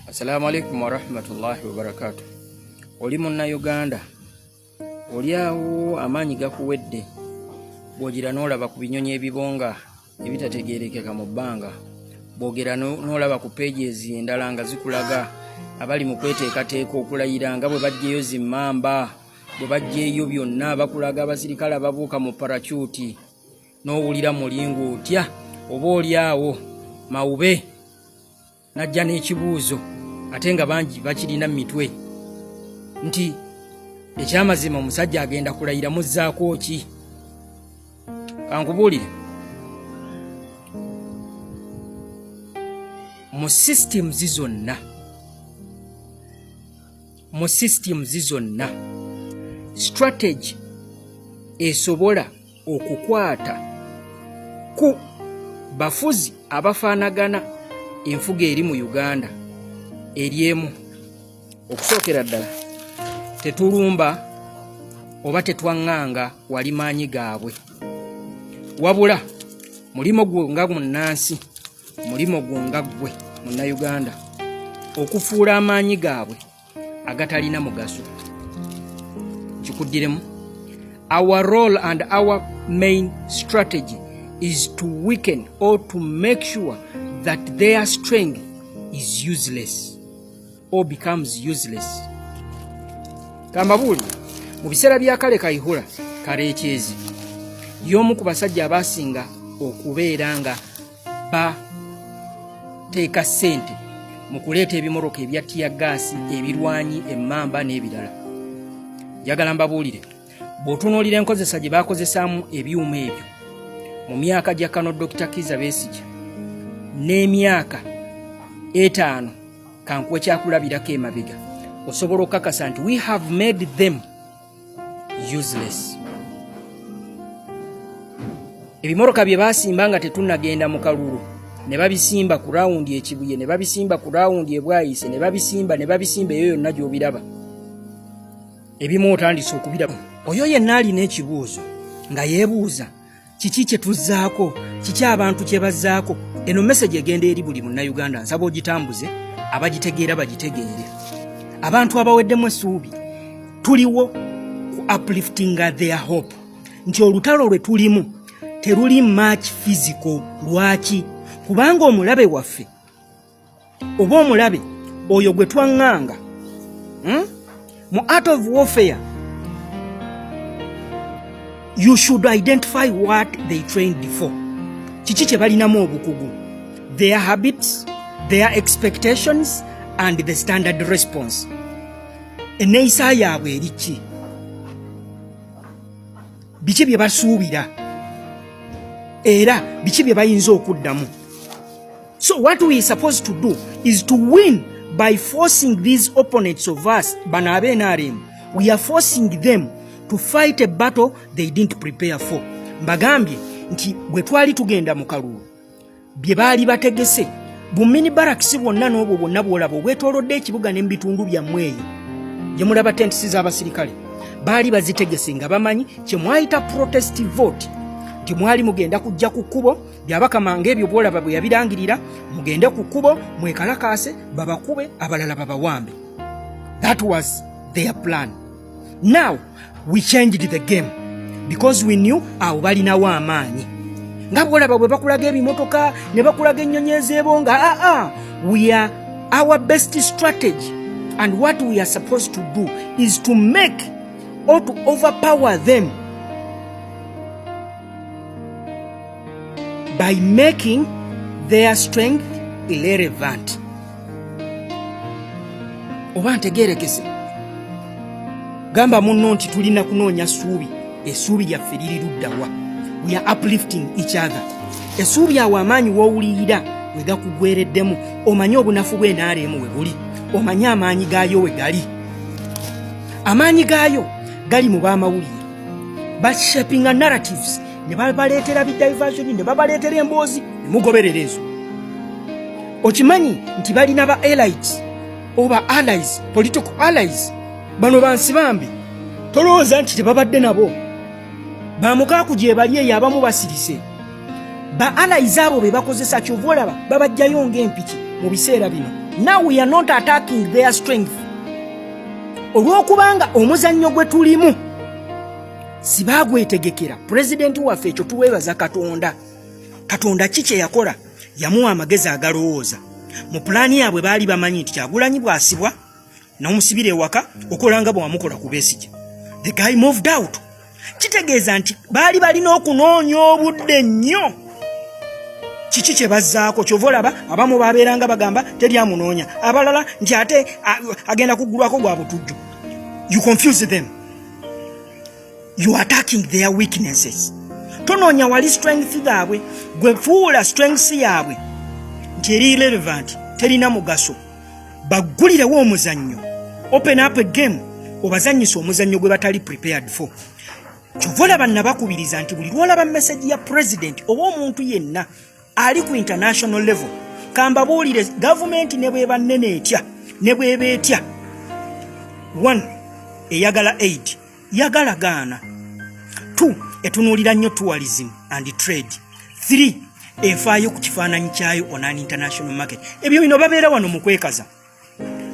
Assalamu alaikum warahmatullahi wabarakatu. Oli munnayuganda, oli awo amaanyi gakuwedde bw'ogira n'olaba ku binyonyi ebibonga ebitategeerekeka mu bbanga, bw'ogera n'olaba ku pages endala nga zikulaga abali mu kweteekateeka okulayira nga bwe baggyeyo zimmamba, bwe baggyeyo byonna, bakulaga abasirikale ababuuka mu parakyuti, n'owulira muli ng'otya oba oli awo mawube n'ajja n'ekibuuzo ate nga bangi bakirina mu mitwe nti ekyamazima omusajja agenda kulayira muzzaako ki? Kankubuulire, mu systems zonna, mu systems zonna, strategy esobola okukwata ku bafuzi abafaanagana enfuga eri mu Uganda eri emu. Okusookera ddala, tetulumba oba tetwaŋŋanga wali maanyi gaabwe, wabula mulimo gwo nga munnansi, mulimo gwo nga ggwe Munnayuganda okufuula amaanyi gaabwe agatalina mugaso. Nkikuddiremu, our role and our main strategy is to weaken or to make sure that their strength is useless or becomes useless. Kambabuuli, mu biseera bya Kale Kayihura, Kareekyezi y'omu ku basajja abaasinga okubeera nga bateeka ssente mu kuleeta ebimoroka ebya tiyagaasi, ebirwanyi, emmamba n'ebirala. Njagala mbabuulire, bw'otunuulira enkozesa gye baakozesaamu ebyuma ebyo mu myaka gya kano Dr. Kiza Besigye n'emyaka 5 kankuwe kyakulabirako emabega, osobola okukakasa nti we have made them useless. Ebimoroka bye baasimba nga tetunnagenda mu kalulu, ne babisimba ku rawundi Ekibuye, ne babisimba ku rawundi Ebwayise, ne babisimba, ne babisimba eyo yonna gy'obiraba, ebimu otandise okubiraba. Oyo yenna alina ekibuuzo nga yeebuuza kiki kye tuzzaako, kiki abantu kye bazzaako, eno message egenda eri buli Munnayuganda, nsaba ogitambuze, abagitegeera bagitegeere. Abantu abaweddemu essuubi, tuliwo ku upliftinga their hope nti olutalo lwe tulimu teruli much physical. Lwaki? Kubanga omulabe waffe oba omulabe oyo gwe twaŋŋanga, Mu art of warfare you should identify what they trained for, kiki kye balinamu obukugu, their habits, their expectations and the standard response. Enneeyisa yaabwe eri ki? Biki bye basuubira era biki bye bayinza okuddamu? So what we supposed to do is to win by forcing these opponents of us, bano abe NRM, we are forcing them to fight a battle they didn't prepare for. Mbagambye nti bwe twali tugenda mu kalulu, bye baali bategese bu mini barracks bwonna n'obwo bwonna bw'olaba obwetoolodde ekibuga ne mu bitundu byammwe eyo gye mulaba tentisi z'abasirikale, baali bazitegese nga bamanyi kye mwayita protest vote, nti mwali mugenda kujja ku kkubo. Byabakama ng'ebyo bw'olaba bwe yabirangirira, mugende ku kkubo mwekalakaase, babakube, abalala babawambe. That was their plan. Now we changed the game because we knew awo balinawo amaanyi, nga bwolaba bwe bakulaga ebimotoka ne bakulaga ennyonyi ezeebonga. Aa, we are our best strategy and what we are supposed to do is to make or to overpower them by making their strength irrelevant. Oba ntegerekese? Gamba munno nti tulina kunoonya ssuubi. Essuubi lyaffe liri luddawa? We are uplifting each other. Essuubi awo amaanyi w'owulirira we gakugwereddemu, omanye obunafu bw'eNRM we buli, omanye amaanyi gaayo we gali. Amaanyi gaayo gali mu b'amawulire, bashapinga narratives ne babaleetera bidiversion, ne babaleetera emboozi ne mugoberera ezo. Okimanyi nti balina ba elites oba allies, political allies. Bano bansi bambi, tolowooza nti tebabadde nabo bamukaaku gye bali eyo, abamu basirise. Ba allies abo be bakozesa, kyova olaba babajjayo ng'empiki mu biseera bino. Now we are not attacking their strength, olw'okubanga omuzannyo gwe tulimu sibaagwetegekera. Pulezidenti waffe, ekyo tuweebaza Katonda. Katonda ki kye yakola? Yamuwa amagezi agalowooza. Mu pulaani yaabwe baali bamanyi nti Kyagulanyi bw'asibwa n'omusibira ewaka, okola nga bwe wamukola ku Besigye. The guy moved out. Kitegeeza nti baali balina okunoonya obudde nnyo. Kiki kye bazzaako? Kyova olaba abamu babeeranga bagamba teri amunoonya, abalala nti ate agenda kuggulwako gwa butujju. You confuse them. You are attacking their weaknesses. Tonoonya wali strength zaabwe. Gwe fuula strengths yaabwe nti eri irrelevant, terina mugaso. Baggulirewo omuzannyo, open up a game, obazannyisa omuzannyo gwe batali prepared for. Kyova olaba nabakubiriza nti buli lwolaba message ya president oba omuntu yenna ali ku international level, kambabuulire, gavumenti ne bweba nnene etya, ne bweba etya, one, eyagala aid, yagala gaana; two, etunuulira nnyo tourism and trade; three, efaayo ku kifaananyi kyayo on an international market. Ebyo bino babeera wano mu kwekaza.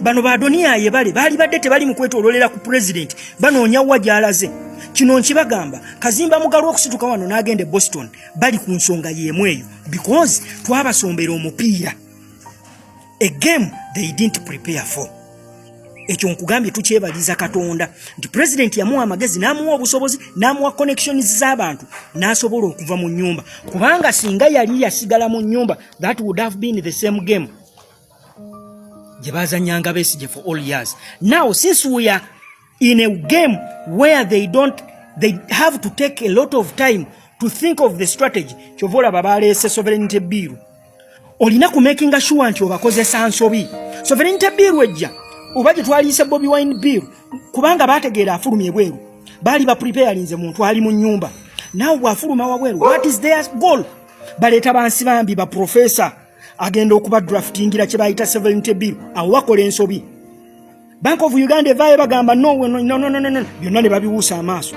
Bano badoniyaye bale baali badde tebali mu kwetoololera ku president, banoonya wa gy'alaze. Kino nkibagamba, Kazimba Mugalu okusituka wano n'agenda e Boston, bali ku nsonga y'emu eyo, because twabasombera omupiira, a game they didn't prepare for. Ekyo nkugambye, tukyebaliza Katonda nti pulezidenti yamuwa amagezi, n'amuwa obusobozi, n'amuwa connections z'abantu, n'asobola okuva mu nnyumba, kubanga singa yali yasigala mu nnyumba, that would have been the same game gye bazanyanga Besigye for all years. Now, since we are in a game where they don't, they have to take a lot of time to think of the strategy, kyova olaba baleese sovereignty bill. Olina kumakinga sure nti obakozesa nsobi. Sovereignty bill ejja oba gye twaliise Bobi Wine bill, kubanga baategeera afulumya ebweru, baali bapreparinze muntu ali mu nnyumba. Naawe bw'afuluma wabweru, what is their goal? Baleeta bansi bambi baprofesa, agenda okuba draftingira kye bayita sovereignty bill. Awo wakola ensobi. Bank of Uganda evaayo, bagamba no, no, no, no, no, no. Byonna ne babiwuusa amaaso,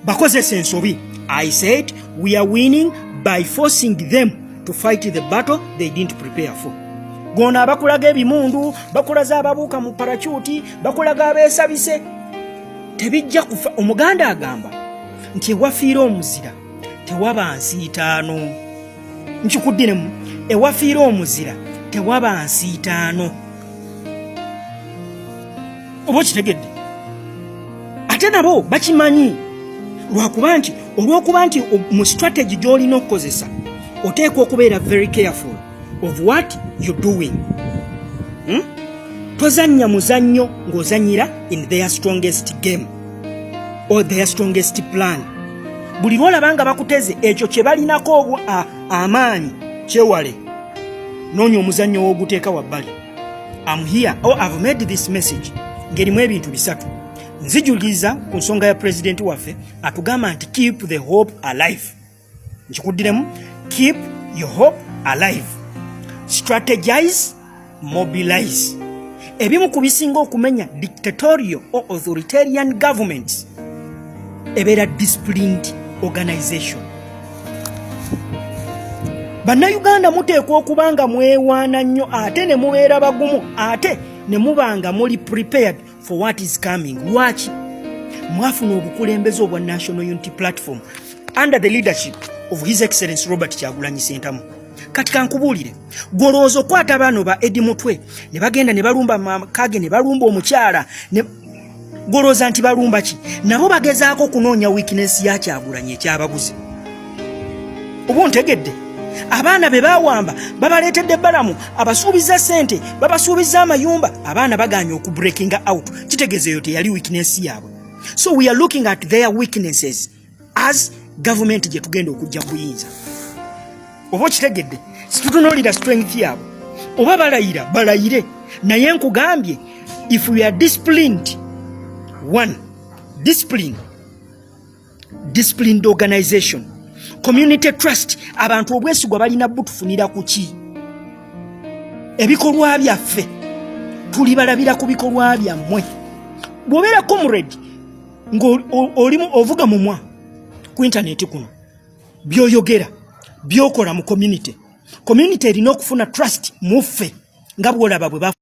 bakozesa ensobi. I said we are winning by forcing them to fight the battle they didn't prepare for. Gono abakulaga ebimundu, bakulaza ababuuka mu parachuti, bakulaga abeesabise, tebijja kufa. Omuganda agamba nti ewafiira omuzira tewaba nsiitaano. Nkikuddiremu, ewafiira omuzira tewaba nsiitaano. Oba okitegedde? Ate nabo bakimanyi, lwakuba nti olw'okuba nti mu strategy gy'olina okukozesa, oteekwa okubeera very careful of what you doing, Tozannya muzannyo ng'ozannyira in their strongest game or their strongest plan. Buli lwolaba nga bakuteze ekyo kye balinako amaanyi, kyewale, noonya omuzannyo w'oguteeka wabbali. Am here or I've made this message ng'erimu ebintu bisatu. Nzijuliza ku nsonga ya pulezidenti waffe atugamba nti keep the hope alive. Nkikuddiremu, keep your hope alive, strategize, mobilize. Ebimu ku bisinga okumenya dictatorial or authoritarian governments ebeera disciplined organization. Bannayuganda, muteekwa okuba nga mwewaana nnyo, ate ne mubeera bagumu, ate ne muba nga muli prepared for what is coming. Lwaki mwafuna obukulembeze obwa National Unity Platform under the leadership of His Excellence Robert Kyagulanyi Sentamu? Kati kankubuulire, gwolowooza okwata bano ba Edi Mutwe ne bagenda ne balumba makage, ne balumba omukyala, gwolowooza nti balumba ki? Nabo bagezaako okunoonya weakness ya Kyagulanyi ekyababuze. Oba ontegedde? Abaana be bawamba babaleetedde balamu, abasuubiza ssente, babasuubiza amayumba, abaana baganye okubreakinga out. Kitegeeza eyo teyali weakness yaabwe. So we are looking at their weaknesses as government gye tugenda okujja buyinza. Oba okitegedde? Situtunuulira strength yaabwe. Oba balayira, balayire, naye nkugambye, if we are disciplined, one discipline, disciplined organization, community trust, abantu obwesigwa balina butufunira ku ki? Ebikolwa byaffe. Tulibalabira ku bikolwa byammwe. Bw'obeera comrade ng'olimu ovuga mumwa ku intaneti, kuno by'oyogera, by'okola mu community, community erina okufuna trust muffe. Nga bw'olaba bwe